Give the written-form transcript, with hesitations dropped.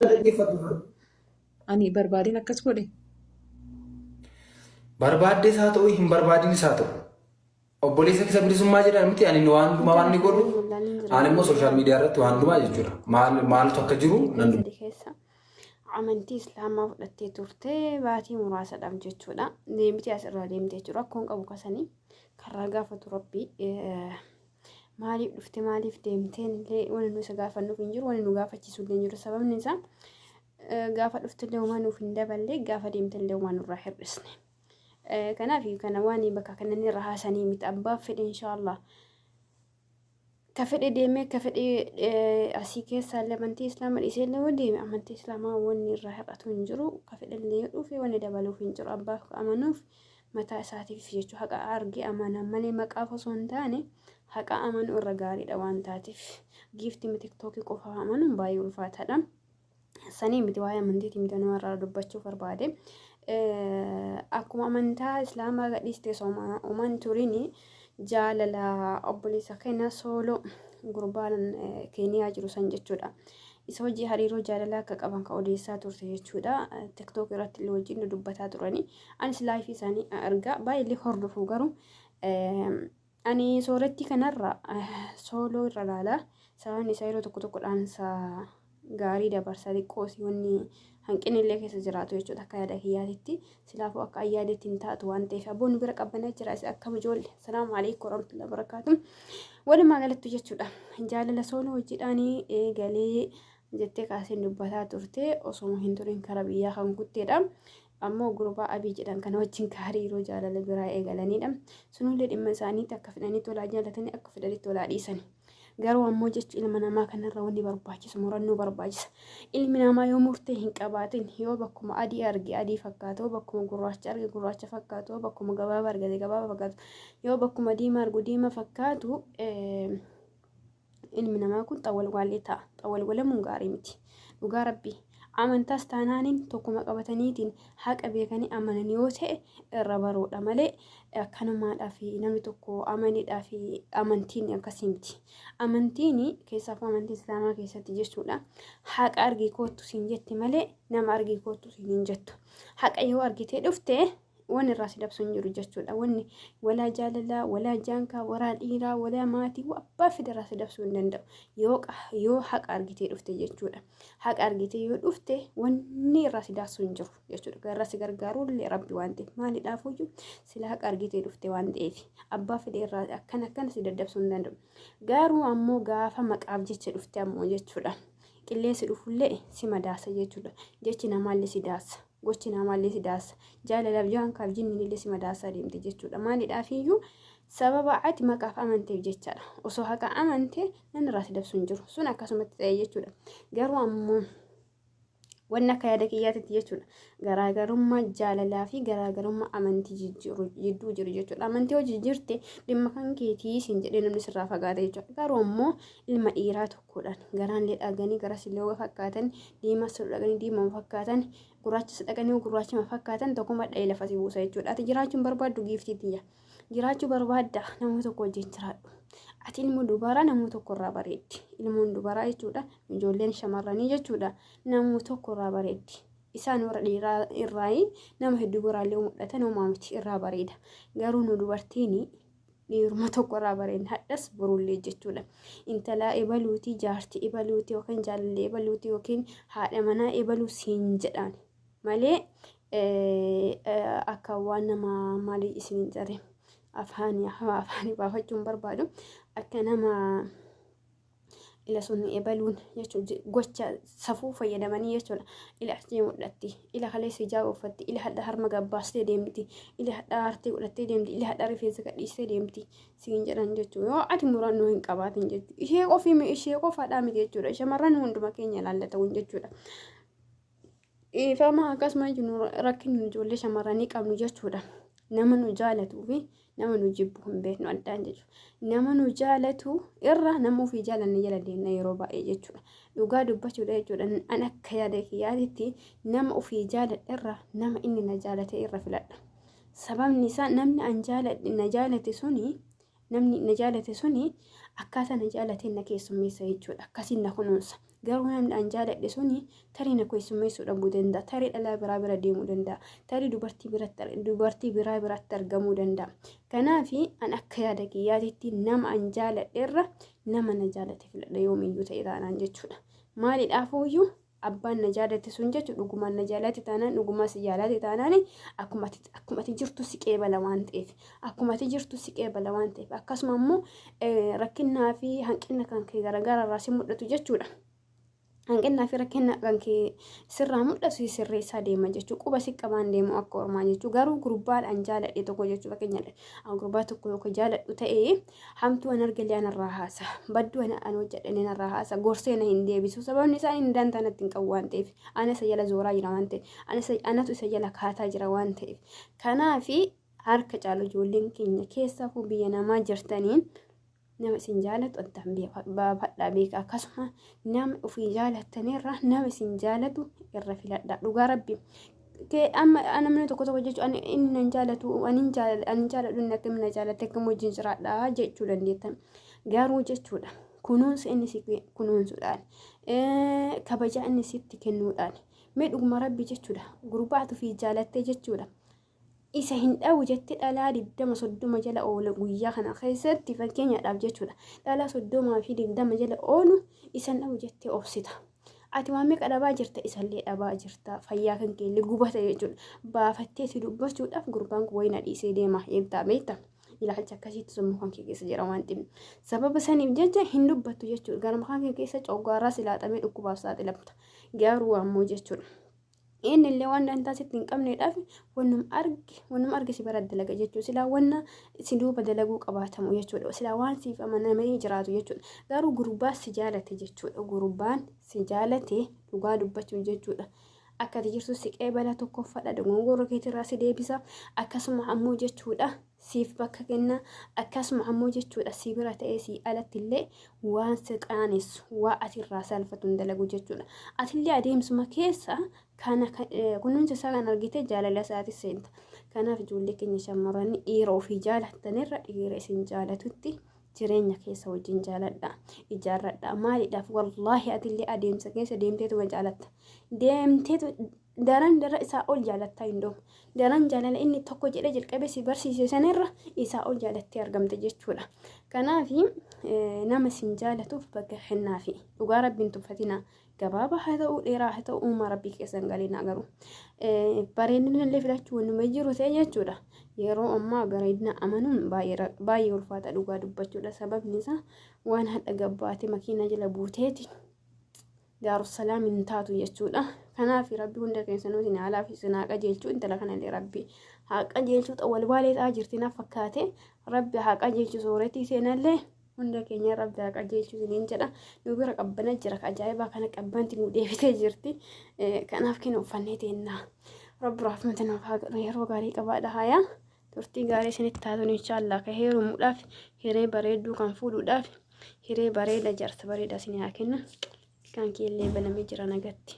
Dhaggeeffadhu. Ani barbaadeen akkas godhe. Barbaaddees haa ta'u hin barbaadinis haa ta'u. Obboleessa kisa bilisummaa jedhan miti ani waan hundumaa waan Intala inni kana godhu namni wallaalee hin ani immoo jiraatu. sooshaal miidiyaa irratti waan hundumaa jechuudha. Maal maaltu akka jiru nan Digdamii sadii keessa amantii islaamaa fudhattee turte baatii muraasadhaaf jechuudha. Deemtee asirraa deemtee jechuudha. Rakkoon qabu kasanii karraa gaafatu rabbi maaliif dhufte maaliif deemteen illee wani nu isa gaafannuuf hin jiru wani nu gaafachiisu illee hin jiru. Sababni isaa gaafa dhufte illee homaa nuuf hin daballe gaafa deemte illee homaa nurraa hir'isne. Kanaaf kana waan bakka kanan irra haasanii miti abbaa fedhe inshaallah. Ka fedhe deemee ka fedhe asii keessaa illee amantii islaamaa dhiisee illee yoo deeme amantii islaamaa wanni irraa hir'atu hin jiru. Ka fedhe illee yoo dhufe wanni dabaluuf hin jiru. Abbaaf amanuuf mataa isaatiif jechuudha. Haqa argee amanan malee maqaaf osoo hin taane haqa amanuu irra gaariidha waan taateef. Giiftii tiktookii qofa amanuun baay'ee ulfaataadha. Sanii miti waa'ee amantiitii miti nama irraa dubbachuu barbaade. Akkuma amantaa islaamaa gadhiiste sooma turini jaalala obboleessa keenya sooloo gurbaan Keeniyaa jiru san jechuudha. Isa hojii hariiroo jaalalaa akka qaban kan odeessaa turte jechuudha. Tiktook irratti illee wajjin dubbataa turani. Anis laayifii isaanii argaa baay'ee hordofu garuu ani soorettii kanarra sooloo irra laala. Sababni isaa yeroo tokko tokko dhaamsa gaarii dabarsa xiqqoos wanni hanqinni illee keessa jiraatu jechuudha akka yaada kiyyaatitti. Silaafuu akka ayyaadetti hin taatu waan ta'eef abboonni bira qabbanaa jira akkam ijoollee. Salaamu alaikum warahmatullahi wabarakaatu. Walumaa galatti jechuudha jaalala sooloo hojiidhaanii eegalee jettee kaaseen dubbataa turte osoo hin turin kara biyyaa kan kutteedha. Ammoo gurbaa Abii jedhan kana wajjin hariiroo jaalala biraa eegalanidha. Sunullee dhimma isaaniitti akka fedhanii tolaa jaalatanii akka fedhanii tolaa dhiisani. Garuu ammoo jechi ilma namaa kanarra wanni barbaachisu murannoo barbaachisa. Ilmi namaa yoo murtee hin qabaatin yoo bakkuma adii arge adii fakkaatu, yoo bakkuma gurraacha arge gurraacha fakkaatu, yoo bakkuma gabaabaa argate gabaabaa fakkaatu, yoo bakkuma diimaa argu diimaa fakkaatu ilmi namaa kun xawwalwaalee ta'a. Xawwalwalamuun gaarii miti. Dhugaa rabbii. Amantaas taanaaniin tokkuma qabataniitiin haqa beekanii amanan yoo ta'e irra baroodha malee akkanumaadhaa fi namni tokko amanidhaa fi amantiin akkasii miti. Amantiin keessaafuu amantii islaamaa keessatti jechuudha. Haqa argii koottu siin jetti malee nama argii koottu siin hin jettu. Haqa yoo argitee dhufte wanni irraa si dabsu hin jiru jechuudha. Wanni walaa jaalalaa, walaa jaankaa, walaa dhiiraa, walaa maatii abbaa fedhe irraa si dabsuu hin danda'u. Yoo haqa argitee dhufte jechuudha. Haqa argitee yoo dhufte wanni irraa si daasuu hin jiru jechuudha. Irraa si gargaaruu illee rabbi waan ta'eef maalidhaafuyyuu sila haqa argitee dhufte waan ta'eef abbaa fedhe irraa akkana akkana si daddabsuu hin danda'u. Garuu ammoo gaafa maqaaf jecha dhufte ammoo jechuudha. Qilleensi dhufullee si madaasa jechuudha. Jechi namaallee si daasa. Gochi namaallee si daasa. Jaalalaaf jaankaaf jinniin illee si madaasaa deemte jechuudha. Maalidhaafiyyuu sababa ati maqaaf amanteef jechaadha. Osoo haqa amante namni irraa si dabsu hin jiru. Sun akkasumatti ta'e jechuudha. Garuu ammoo wanni akka yaada kiyyaatitti jechuudha. Garaagarummaa jaalalaa fi garaagarummaa amantii jidduu jiru jechuudha. Amantii hojii jirte dhimma kan keetii siin jedhee namni sirraa fagaate jechuudha. Garuu ammoo ilma dhiiraa tokkodhaan garaan illee dhaganii garas illee yoo fakkaatan diimas dhaganii diimama fakkaatan gurraachas dhaqanii gurraachuma fakkaatan tokkuma dha'ee lafa si buusa jechuudha. Ati jiraachuun barbaaddu giiftii tiyya. Jiraachuu barbaadda nama tokko wajjin jiraadhu. Ati ilmoo dubaraa nama tokko irraa bareeddi. Ilmoon dubaraa jechuudha. Ijoolleen shamarranii jechuudha. Nama tokko irraa bareeddi. Isaan warra dhiiraa irraa nama hedduu biraallee mul'atan homaa miti irraa bareeda. Garuu nu dubartiin dhiiruma tokko irraa bareedna hadhas borullee jechuudha. Intalaa ebaluuti, jaartii ebaluuti yookiin jaalallee ebaluuti yookiin haadha manaa ebaluu siin jedhaan malee akka waan nama maalii isin hin jedhe afaanii afaanii baafachuun barbaadu akka nama ila sun ebaluun jechuun gocha safuu fayyadamanii jechuudha. Ila achii mul'atti, ila kaleessa hijaaba uffatti, ila hadha harma gabbaastee deemti, ila hadha aartee godhattee deemti, ila hadha rifeensa gadhiistee deemti siin jedhan jechuudha. Yoo ati murannoo hin qabaatin jechuudha. Ishee qofii ishee qofaadhaa miti jechuudha. Shamarran hunduma keenya ilaallata kun jechuudha. Dhiifama akkasuma nu rakkinni ijoollee shamarranii qabnu jechuudha. Nama nu jaalatuu fi nama nu jibbu hin beeknu addaan jechuudha. Nama nu jaalatu irra nama ofii jaalanne jala deemna yeroo baay'ee jechuudha. Dhugaa dubbachuudha jechuudha. An akka yaada kiyyaatitti nama ofii jaaladhe irra nama inni na jaalate irra filadha. Sababni isaa namni an jaaladhe na jaalate suni namni na jaalate suni akkaataa na jaalateen na keessummeessa jechuudha. Akkasiin na kunuunsa. Garuu namni an jaaladhe suni tarii na keessummeessuu dhabuu danda'a. Tarii dhalaa biraa bira deemuu danda'a. Tarii dubartii biratti dubartii biraa biratti argamuu danda'a. Kanaaf an akka yaada kiyyaatitti nama an jaaladhe irra nama na jaalate filadha yoomiyyuu ta'e taanaan jechuudha. Maalidhaafuyyuu abbaan na jaalate sun jechuun dhugumaan na jaalate taanaan, dhugumaan si jaalate taanaan, akkuma ati jirtu si qeebala waan ta'eef, akkuma ati jirtu si qeebala waan ta'eef, akkasuma immoo rakkinnaa fi hanqina kan kee garaagaraa irraa si mul'atu jechuudha. Hanqinnaa fi rakkina kan kee sirraa mul'atu si sirreessaa deema jechuudha. Quba si qabaan deemu akka ormaa jechuudha. Garuu gurbaan an jaaladhe tokko jechuudha, fakkeenyaadha. Gurbaa tokko yookaan jaaladhu ta'ee hamtuu an argalee anarraa haasa. Badduu an hojjedhe narraa haasa. Gorsee na hin deebisu. Sababni isaa inni dantaa natti hin qabu waan ta'eef. Ana isa jala zooraa jira waan ta'eef. Anatu isa jala kaataa jira waan ta'eef. Kanaafi harka caalu ijoolleen keenya keessaafuu biyya namaa jirtaniin nama isin jaalatu addaan baafadhaa beeka. Akkasuma nama ofii jaalattanirra nama isin jaalatu irra filadhaa. Dhugaa rabbi. Amma namni tokko tokko jechuun inni nan jaalatu, ani jaaladhu, inni akkamiin na jaalatte, akkam wajjin jiraadha jechuu dandeettan. Garuu jechuudha, kunuunsa inni si kunuunsuudhaan, kabaja inni sitti kennuudhaan, mee dhuguma rabbi jechuudha, gurbaatu fi jaalattee jechuudha. Isa hin dhabu jettee dhalaa 20 30 jala oolu guyyaa kana keessatti, fakkeenyaadhaaf jechuudha. Dhalaa 30 fi 20 jala oolu isa hin dhabu jettee obsita. Ati waan meeqa dhabaa jirta, isallee dhabaa jirta, fayyaa kan keellee gubata jechuudha. Baafattee si dubbachuudhaaf gurbaan kun wayina dhiisee deema jettaa beekta. Ilaalcha akkasiitti sammuu kan kee keessa jira waan ta'eef. Sababa saniif jecha hin dubbattu jechuudha. Garuma kan kee keessa coggaarraa si laaxamee dhukkubaaf saaxilamta. Garuu ammoo jechuudha, inni illee waan dantaa sitti hin qabneedhaaf wannuma arge si bira dalaga jechuudha. Silaa wanna si duuba dalaguu qabaatamu jechuudha. Silaa waan siif amanamee jiraatu jechuudha. Garuu gurbaan si jaalate jechuudha. Gurbaan si jaalate dhugaa dubbachuun jechuudha. Akka ati jirtu si qeebala, tokkoffaadha, dogongora keetirraa si deebisa. Akkasuma ammoo jechuudha, siif bakka kenna. Akkasuma ammoo jechuudha, si bira ta'ee si alatti illee waan si qaanessu, waa ati irraa salphatu hin dalagu jechuudha. Atillee adeemsuma keessa kana kunuunsa isaa kan argite jaalala isaatis seenta. Kanaaf ijoollee keenya shamarran, dhiira ofii jaalattanirra dhiira isin jaalatutti jireenya keessa wajjin jaaladha, ijaarradha. Maaliidhaaf? Wallaahi, atillee adeemsa keessa deemteetuma jaalatta, deemteetu daran dara isaa ol jaalattaa hin doomu. Daran jaalala inni tokko jedhee jalqabee si barsiise sanirra isaa ol jaalattee argamte jechuudha. Kanaaf nama isin jaalatuuf bakka kennaafi. Dhugaa rabbiin tuffatina. Gabaabaa haa ta'u, dheeraa haa ta'u, uumaa rabbii keessan galinaa. Garuu bareedina illee filachuu wanuma jiru ta'e jechuudha. Yeroo ammaa bareedina amanuun baay'ee ulfaata dhugaa dubbachuudha. Sababni isaa waan hadha gabbaate makiina jala buuteeti Daarussalaam hin taatu jechuudha. Kanaaf rabbi hunda keessanuu haalaa fi sinaa qajeelchuu. Intala kanallee rabbi haa qajeelchuu. Wal baalee ta'aa jirti naaf fakkaate. Rabbi haa qajeelchu sooretii seenallee. Hunda keenya rabbi haa qajeelchu isiniin jedha. Nu bira qabbana jira, ajaa'ibaa kana qabbanti nu deebitee jirti. Kanaaf kenna uffannee teennaa. Rabbi rahmata nuuf haa godhu. Yeroo gaarii qabaadha hayaa. Turtii gaarii isinitti taatuun inshaallah ka heerumuudhaaf hiree bareedduu, kan fuudhuudhaaf hiree bareeda, jaarsa bareeda isinii haa kennu. Kan keellee banamee jira nagatti.